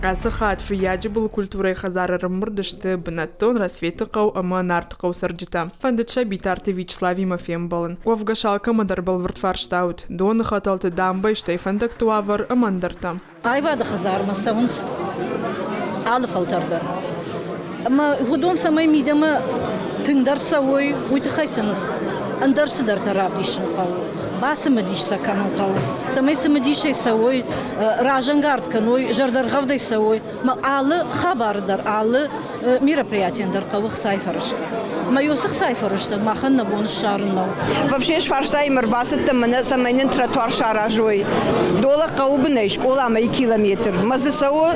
Ацы хатт Фыййаджыбылы культурӕйы хӕдзары ӕрӕмбырд сты бынӕттон Рассветы хъӕу ӕмӕ Нартыхъӕуы цӕрджытӕ. Фӕндыд сӕ Битарты Вячеславимӕ фембӕлын. Уӕвгӕ сӕ алкӕмӕ дӕр бӕлвырд фарста уыд доны хӕтӕлты, дамбӕй, стӕй фӕндӕгты уавӕр ӕмӕ ӕндӕртӕ. Аивады хӕдзармӕ цӕуынц алы фӕлтӕр дӕр. Ӕмӕ уыдон цӕмӕй мидӕмӕ тынгдӕр цӕуой, уый тыххӕй сын ӕндӕр цыдӕртӕ равдисын хъӕуы, бацымыдис сӕ кӕнын хъӕуы, цӕмӕй цымыдисӕй цӕуой, разӕнгард кӕной, зӕрдӕргъӕвдӕй цӕуой. Ӕмӕ алы хабары дӕр, алы мероприятийӕн дӕр хъӕуы хцайы фӕрӕзтӕ. Ӕмӕ уыцы хцайы фӕрӕзтӕ махӕн нӕ бон ссарын нӕу. Вообще сфарстаимӕ ӕрбацыдтӕн мӕнӕ, цӕмӕй нын тротуар саразой. Дола хъӕуы бынӕй скъоламӕ и километр. Мӕ дзы цӕуы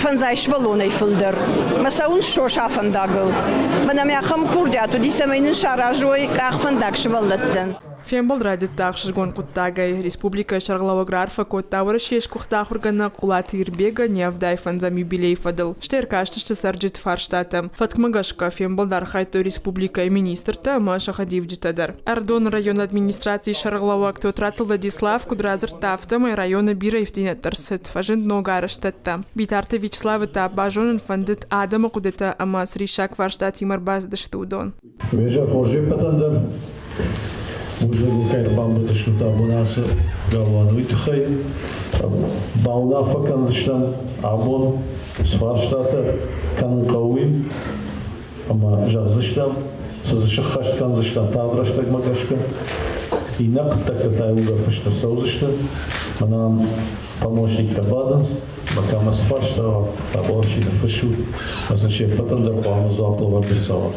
фӕндзай сывӕллонӕй фылдӕр. Мӕ цӕуынц соса фӕндагыл. Мӕнӕ мӕ ахӕм курдиат уыди, цӕмӕй нын саразой къахвӕндаг сывӕллӕттӕн. Фембӕлд райдыдта ӕхсызгон хъуыддагӕй. Республикӕйы сӕргълӕууӕг раарфӕ кодта Уӕрӕсейы сгуыхт ахуыргӕнӕг Хъулаты Ирбегӕн йӕ 75-ӕм юбилейы фӕдыл. Стӕй ӕркастысты цӕрджыты фарстатӕм. Фӕткмӕ гӕсгӕ фембӕлд архайдтой республикӕйы министртӕ ӕмӕ сӕ хӕдивджытӕ дӕр. Ӕрыдоны районы администрацийы сӕргълӕууӕг Тотраты Владислав куыд радзырдта, афтӕмӕй районы бирӕ ивддзинӕдтӕ ӕрцыд, фӕзынд ног арӕзтӕдтӕ. Битарты Вячеславы та базонын фӕндыд адӕмы хъуыдытӕ ӕмӕ цы риссаг фарстатимӕ ӕрбацыдысты, уыдон. Уе зӕр хорз не ппӕтӕн дӕр. Бузныг уын, кӕй ӕрбамбырд стут абон ацы галуаны, уый тыххӕй. Бауынаффӕ кӕндзыстӕм абон, цы фарстатӕ кӕнын хъӕуы, уый ӕмӕ зӕгъдзыстӕм, цы дзы сыххӕст кӕндзыстӕм тагъд рӕстӕгмӕ гӕсгӕ. Иннӕ хъуыддӕгтӕ та иууылдӕр фыст ӕрцӕудзысты. Мӕнӕ ам помощниктӕ бадынц, мӕ кӕмӕ цы фарста уа, абон чи ныффыссут, ӕмӕ сын се ппӕтӕн дӕр хъуамӕ дзуапп лӕвӕрд ӕрцӕуа.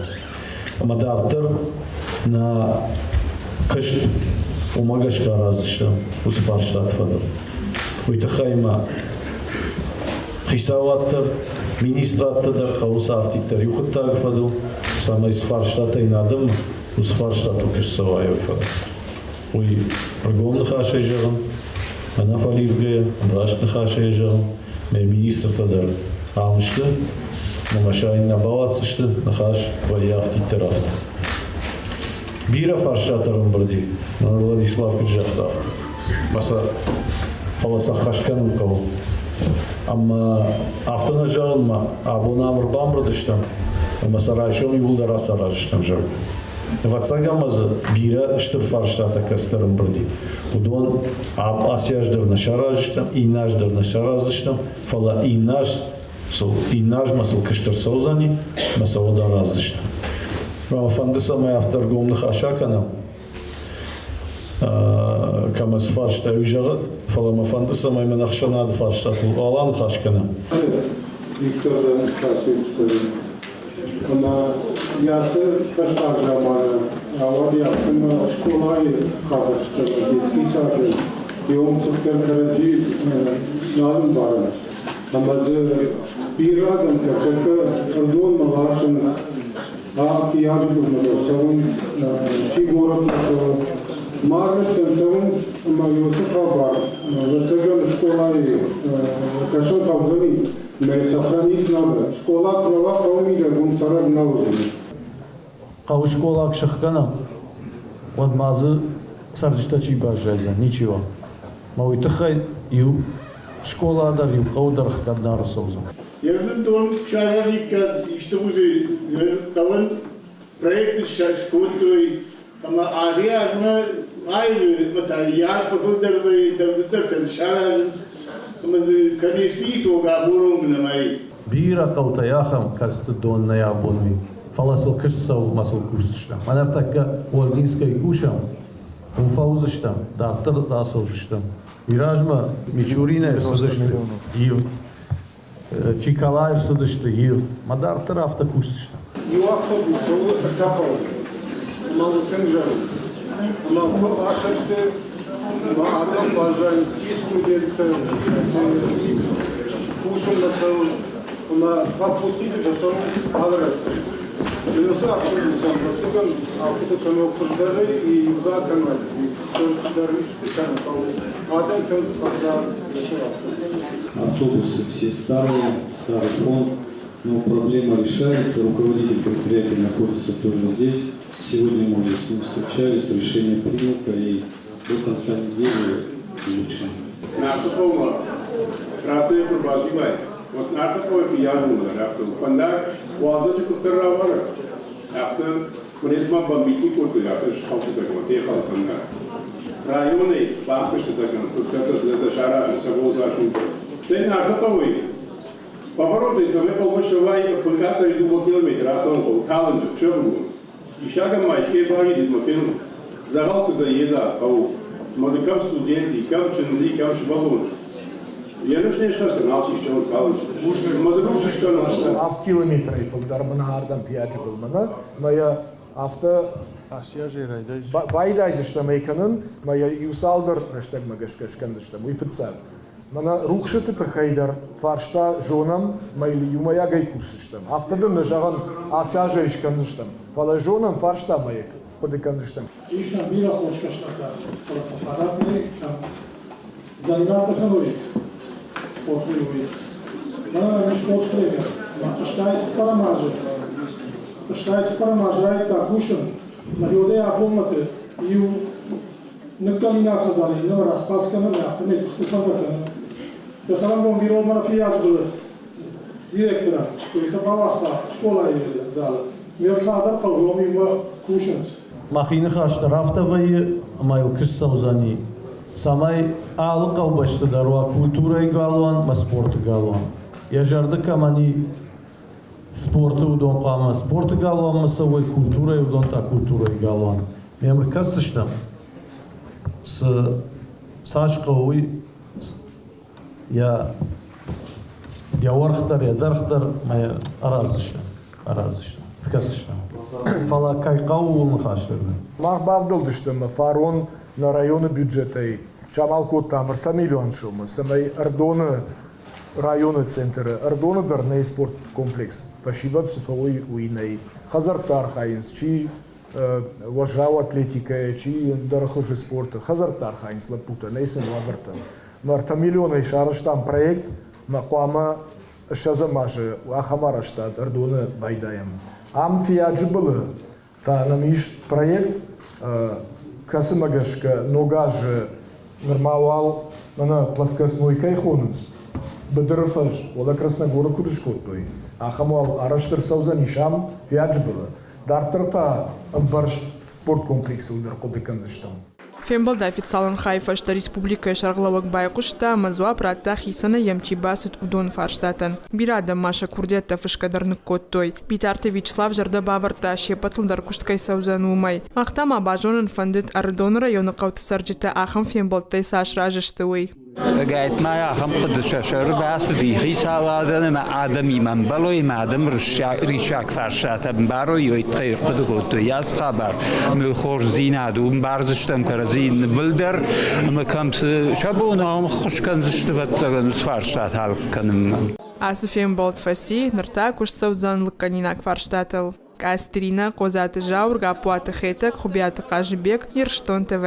Ӕмӕ дарддӕр нӕ куыст уымӕ гӕсгӕ араздзыстӕм уыцы фарстаты фӕдыл. Уый тыххӕй ма хицауад дӕр, министрадтӕ дӕр хъӕуы сӕ афтиддӕр иу хъуыддаджы фӕдыл, цӕмӕй цы фарстатӕ йын адӕммӕ, уыцы фарстатыл куыст цӕуа уый фӕдыл. Уый ӕргом ныхасӕй зӕгъын, ӕнӕфӕливгӕйӕ, раст ныхасӕй зӕгъын, мӕ министртӕ дӕр ам сты, ӕмӕ сӕ нӕ бауадздзысты, ныхас вӕййы афтиддӕр афтӕ. Бирӕ фарстатӕ ӕрӕмбырд и, Владислав куыд загъта, афтӕ. Мӕ сӕ, фӕлӕ сӕ ӕххӕст кӕнын хъӕуы. Ӕмӕ афтӕ нӕ зӕгъынмӕ абон ам ӕрбамбырд стӕм, ӕмӕ сӕ райсом иууылдӕр ацараздзыстӕм, зӕгъгӕ. Ӕвӕццӕгӕн ма дзы бирӕ стыр фарстатӕ кӕцыдӕр ӕмбырди. Уыдон ацы аз дӕр нӕ сараздзыстӕм, иннӕ аз дӕр нӕ сараздзыстӕм, фӕлӕ иннӕ аз сыл, иннӕ азмӕ сыл куыст ӕрцӕудзӕни, ӕмӕ сӕ уӕд араздзыстӕм. Мӕ фӕнды, цӕмӕй афтӕ ӕргом ныхас акӕнӕм, кӕмӕ цы фарста, уый зӕгъӕд, фӕлӕ мӕ фӕнды, цӕмӕй мын ӕхсӕнады фарстатыл ала ныхас кӕнӕм. Виктор Касвицы ӕмӕ йӕ ацы фӕстаг заманы рауади афтӕмӕ скъолайы хабӕрттӕ детский сады йе цъухдӕр кӕрӕдзи нал ӕмбарынц. Ӕмӕ дзы бирӕ адӕмтӕ тӕккӕ ӕрдонмӕ ласынц, фиййаджы былмӕ дӕр цӕуынц, чи горӕтмӕ цӕуы. Маргӕттӕм цӕуынц ӕмӕ уыцы хабар, ӕвӕццӕгӕн, скъолайы кӕсын хъӕудзӕни. Мӕ сохранить надо. Скъола куы хъӕуы мидӕг, уым цӕрӕг нӕ уыдзӕни. Хъӕуы скъола куы сыхгӕнӕм, уӕд ма дзы цӕрджытӕ чи баззайдзӕн? Ничиуал. Мӕ уый тыххӕй иу скъола дӕр, иу хъӕу дӕр ӕхгӕд нӕ ӕрцӕудзӕн. Ӕрдындон саразиккад исты хуызы хъӕуӕн проекты скодтой ӕмӕ азӕй-азмӕ аивы ӕмӕ та йӕ арф фӕфылдӕр вӕййы, дӕргъдӕртӕ дзы саразынц ӕмӕ дзы конечно итог абон онг нӕмӕй. Бирӕ хъӕутӕй ахӕм кӕрцыты дон нӕй абон уый, фӕлӕ сыл куыст цӕуы ӕмӕ сыл кусдзыстӕм. Мӕнӕ ӕртӕккӕ Олгинскӕйы кусӕм, уым фӕуыдзыстӕм, дарддӕр рацӕудзыстӕм. Уый размӕ Мичуринӕй ӕрцыдысты ивд, Чиколайы ӕрцыдысты ивд, мӕ дарддӕр афтӕ кусдзыстӕм. Иу автобус цӕуы ӕртӕ хъӕуы, ӕмӕ у тынг зӕронд. Ӕмӕ куы асӕтты, ӕмӕ адӕм баззайынц, чи студенттӕ, чи кусынмӕ цӕуы, ӕмӕ попутниты фӕцӕуынц алы рӕтты. Уыцы автобусӕн, ӕвӕццӕгӕн, ахъуыды кӕнон хуыздӕрӕй ивгӕ кӕнӕд, цыдӕр исты кӕнын хъӕуы. Адӕм тынг фӕндаг уыцы автобус. Автобусы все старые, старый фонд, но проблема решается. Руководитель предприятия находится тоже здесь. Сегодня мы уже с ним встречались, решение принято и до конца недели улучшим. Нарты хъӕумӕ трассӕйы куы базилай, Вот Нарты хъӕуы фыййагон дӕр афтӕ у. Фӕндаг уалдзӕджы куыддӕр рауары, афтӕ куынӕ бомбитни кодтой, афтӕ схӕлдтытӕ кӕнын, фехӕлд фӕндаг. Районӕй бампъызтытӕ кӕнын, куыддӕртӕ цыдӕртӕ саразын, сӕ болзасунтӕ. Стӕй Нарты хъӕуӕй поворотӕй цӕмӕй хъӕумӕ ссӕуай, ӕппынкъаддӕр дыууӕ километры ацӕуын хъӕуы талынджы, ӕхсӕвыгон. Диссагӕн ма искӕй бавидид мӕ фенын. Дзӕгъӕл куыдзӕй йедзаг хъӕу. Ӕмӕ дзы кӕм студент и, кӕм чындз и, кӕм сывӕллон. Йӕ ныфс не схӕссы, нал чи ссӕуы талынджы. Ӕмӕ дзы рухс скӕнын. Авд километрӕй фылдӕр мын ардӕм фиаджы былмӕ нӕ, ӕмӕ йӕ афтӕ байдайдзыстӕм ӕй кӕнын, ӕмӕ йӕ иу цалдӕр рӕстӕгмӕ гӕсгӕ скӕндзыстӕм, уый фыццаг. Мӕнӕ рухсыты тыххӕй дӕр фарста зонӕм ӕмӕ йыл иумӕйагӕй кусдзыстӕм. Афтӕ дын нӕ зӕгъӕм, ацы азӕй скӕндзыстӕм, фӕлӕ зонӕм фарста ӕмӕ йӕ хъуыды кӕндзыстӕм. Ис нӕм бирӕ хорз кӕстӕртӕ, фӕлӕ сӕ фадат нӕй кӕм заниматься кӕной спортӕй, уый. Мӕнӕ нӕм ис хорз тренер, ӕмӕ 84-ӕм азы 84-ӕм азы райдыдта кусын, ӕмӕ йодӕй абонмӕты иу Ныккӕнинаг хӕдзары иннӕмӕ распас кӕнын, афтӕмӕй тыхтухӕнтӕ кӕны. Дӕ цӕрӕнбон бирӕ Фыййаджыбылы директорӕн, уый сӕ бауагъта скъолайы залы. Ме рцадӕр хъӕуы иумӕ кусынц. Мӕхи ныхас дӕр афтӕ вӕййы, ӕмӕ йыл куыст цӕудзӕни, цӕмӕй алы хъӕубӕсты дӕр уа культурӕйы галуан ӕмӕ спорты галуан. Йӕ зӕрды кӕмӕн и спорты, уыдон хъуамӕ спорты галуанмӕ цӕуой, культурӕйы, уыдон та культурӕйы галуан. Ме ркӕсдзыстӕм, цы цас хъӕуы, уый йӕ йӕ уӕрх дӕр, йӕ дӕргъ дӕр ӕмӕ йӕ араздзыстӕм, араздзыстӕм, ӕркӕсдзыстӕм. Фӕлӕ кӕй хъӕуы, ууыл ныхас дӕр нӕй. Мах бавдӕлдыстӕм ӕмӕ фарон нӕ районы бюджетӕй самал кодтам 3 миллион сомы, цӕмӕй Ӕрдоны районы центры Ӕрдоны дӕр нӕй спорткомплекс. Фӕсивӕд цы фӕуой, уый нӕй. Хӕдзӕртты архайынц, чи уӕззау атлетикӕйӕ, чи ӕндӕр хуызы спорты. Хӕдзӕртты архайынц лӕппутӕ, нӕй сын уавӕртӕ. Мӕ 3 миллионӕй сарӕзтам проект, мӕ хъуамӕ 20-ӕм азы ахӕм арӕзтад Ӕрдоны байдайӕм. Ам Фиаджы былы та нӕм ис проект, кӕцымӕ гӕсгӕ ног азы нырма уал мӕнӕ плоскостной кӕй хонынц, быдыры фӕз, уӕлӕ Красногоры куыд скодтой, ахӕм уал арӕзт ӕрцӕудзӕнис ам, Фиаджы былы. Дарддӕр та ӕмбӕрзт спорткомплексыл дӕр хъуыды кӕндзыстӕм. Фембӕлды официалон хайы фӕстӕ республикӕйы сӕргълӕууӕг байхъуыста ӕмӕ дзуапп радта хицӕнӕй йӕм чи бацыд, уыдоны фарстатӕн. Бирӕ адӕм ма сӕ курдиӕттӕ фысгӕ дӕр ныккодтой. Битарты Вячеслав зӕрдӕ бавӕрдта, се ппӕтыл дӕр куыст кӕй цӕудзӕн, уымӕй. Мах та ма базонын фӕндыд, Ӕрыдоны районы хъӕуты цӕрджытӕ ахӕм фембӕлдтӕй цас разы сты, уый. Ӕгайтма ахӕм хъуыды сӕ сӕры бацыди хицауадӕн ӕмӕ адӕмимӕ ӕмбӕлой ӕмӕ адӕм риссаг фарстатӕ ӕмбарой, уый тыххӕй ӕрхъуыды кодтой ацы хабар. Ӕмӕ хорздзинад у, ӕмбардзыстӕм кӕрӕдзи нывылдӕр ӕмӕ кӕм цы сӕ бон у, ӕххуыс кӕндзысты, ӕвӕццӕгӕн, уыцы фарстатӕ алыг кӕнынмӕ. Ацы фембӕлд фӕци, ныр та куыст цӕудзӕн лыггӕнинаг фарстатыл. Къӕстерина, Хъодзаты Зауыр, Гаппуаты Хетӕг, Хуыбиаты Хъазыбег, Ирыстон ТВ.